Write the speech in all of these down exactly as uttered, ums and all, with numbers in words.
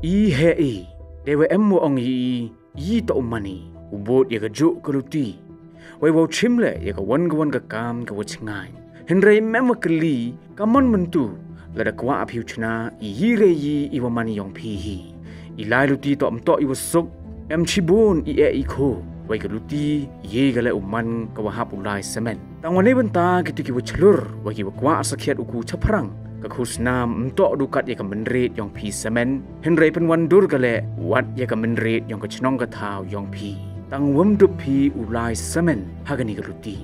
I heh i, dei wa em wa ong i, i toh u mani, u bud ïa ka juk ka luti. Wei wow chim leh ïa ka wan ka wan ka kam ka wa chngaiñ. Hynrei mem wa kylli, ka mon myntu, lada kwah phi u chna, i hi re i i wa mani yong phi hi. I lai luti toh mtoh i wa suk, em chibun i eh i kho, wei ka luti, i ka leh u man ka wa hap u lai semen. Tang wa nei bynta ki tu ki wa chlur, wei ki wa kwah sakhiat u ku chaphrang. Ka khusnam mtoh du kat ïa ka mynrit yong phi semen, hynrei pynwan dur ka leh, wat ïa ka mynrit yong ka chnong ka thaw yong phi. Tang wam dup phi u lai semen, ha kani ka luti.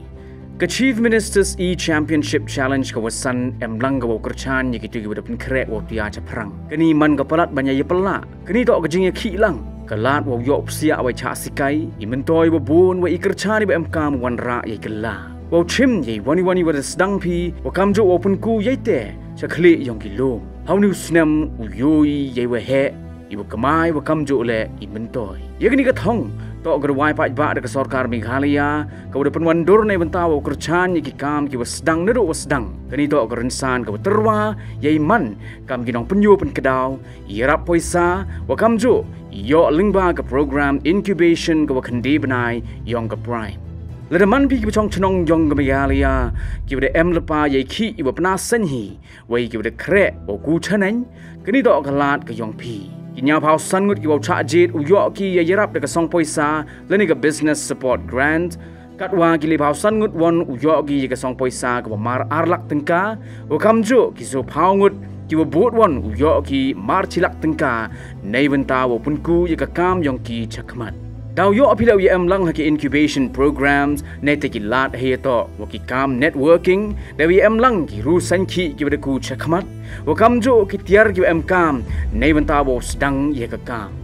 Ka Chief Minister's E-Championship Challenge ka wa san em lang ka wa kyrchan ïa ki tu ki wa da pynkhreh wa tia chaphrang. Kani man ka palat ban ïa ïa pala. Kani toh ka jingïakhih lang. Ka lad wow ïoh psiah wei chah sikai, i myntoi wa bun wei i kyrchan i wa em kam wanrah ïa i kylla. Wow chim ïa i wani wani wa da sdang phi, wa kamjuh wow pynku ïa i te, cha khlieh yong ki lum. Haw ni u snem u ïoh i ïa i wa heh, i wa kamai wa kamjuh leh i myntoi. Ïa kani ka thong, toh ka da wai paidbah da ka sorkar Meghalaya, ka wa da pynwan dur nei bynta wow kyrchan ïa ki kam ki wa sdang naduh wa sdang. Kani toh ka rynsan ka wa tyrwa, ïa i man, kam ki nongpynïoh pynkdaw, ïarap poisa, wa kamjuh, ïoh lyngba ka program incubation ka wa khynde bnai, yong ka Prime. Lada man phi ki wa chong chnong yong ka Meghalaya, ki wa da em lypa ïa i khih i wa pynaseng hi, wei ki wa da khreh, wa ku chaneng, kani toh ka lad ka yong phi. Ki ñiaw phaw san ngut ki wa u chah jied u ïoh ki ïa ïarap da ka song poisa, lane ka business support grant, katwa ki le phaw san ngut won u ïoh ki ïa ka song poisa ka wa mar ar lak tyngka, wa kamjuh ki so phaw ngut ki wa bud won u ïoh ki mar chi lak tyngka, nei bynta wow pynku ïa ka kam yong ki chakhmat. Daw ïoh phi leh u ïa em lang ha ki incubation programs, nei te ki lad hei toh, wa ki kam networking, daw ïa em lang ki ru san ki ki wa da ku chakhmat, wa kamjuh ki tiar ki wa em kam, nei bynta wow sdang ïa ka kam.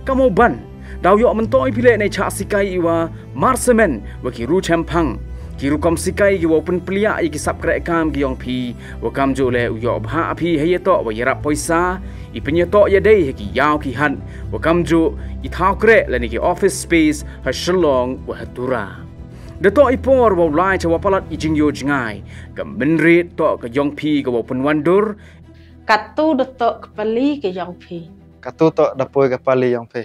Kam u ban, daw ïoh myntoi phi leh nei chah sikai i wa mar semen, wa ki ru chemphang. Ki rukom sikai ki wow pynplia ïa ki sap kreh kam ki yong phi, wa kamjuh leh u ïoh bha phi hei ïa toh wa ïarap poisa, i pynïa toh ïa dei ha ki ïaw ki hat, wa kamjuh, i thaw kreh lane ki office space, ha Shillong, wa ha Tura. Da toh i por wow lai cha wa palat i jingïoh jngai, ka mynrit toh ka yong phi ka wow pynwan dur. Katu da toh ka pali ka yong phi. Katu toh da poi ka pali yong phi.